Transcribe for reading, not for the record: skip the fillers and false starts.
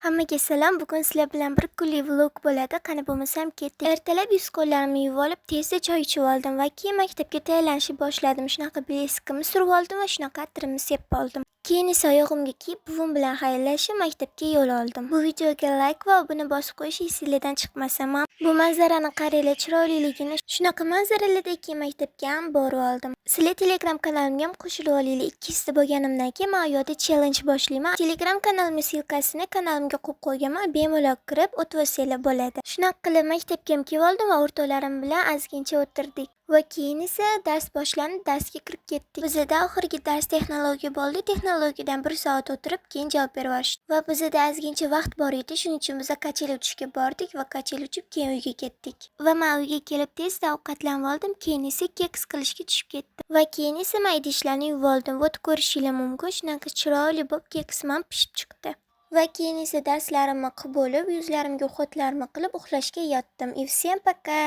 Hammaga salom. Bugun sizlar bilan bir kunlik vlog bo'ladi. Qani bo'lmasam ketdik. Ertalab yuz qo'llarimni yuvib olib, tezda choy ichib oldim va keyin maktabga tayyorlanishni boshladim. Shunaqa блеск imni surib oldim va shunaqa atirimni sepib oldim. Keyin esa oyog'imga kiyib, buvim bilan xayrlashib, maktabga yo'l oldim. Bu videoga layk va obuna bosib qo'yish esinglardan chiqmasin. Man bu manzarani qaranglar, chiroyliligini. Shunaqa manzaralarda keyin maktabga ham borib oldim. Sizlar Telegram kanalimga ham qo'shilib olinglar. 200 ta bo'lganimdan keyin man u yoqda challenge boshlayman. Telegram kanalimning ссылка sini kanalimga qo'yib qo'yganman. Bemalol kirib o'tib olsanglar bo'ladi. Shunaqa qilib maktabga ham kelib oldim va o'rtoqlarim bilan ozgincha o'tirdik. Va keyin esa dars boshlandi, darsga kirib ketdik. Bizada oxirgi dars texnologiya bo'ldi. Texnologiyadan 1 soat o'tirib, keyin javob berib yuborishdi. Va bizada ozgincha vaqt bor edi. Shuning uchun biz качели uchishga bordik va качели uchib, keyin uyga ketdik. Va men uyga kelib tezda ovqatlanib oldim. Keyin esa keks qilishga tushib ketdim. Va keyin esa men idishlarni yuvib oldim. Вот, ko'rishinglar mumkin, shunaqa chiroyli bo'lib keksim ham pishib chiqdi. Va keyin esa darslarimni qilib bo'lib, yuzlarimga уход larimni qilib, uxlashga yotdim. И всем пока!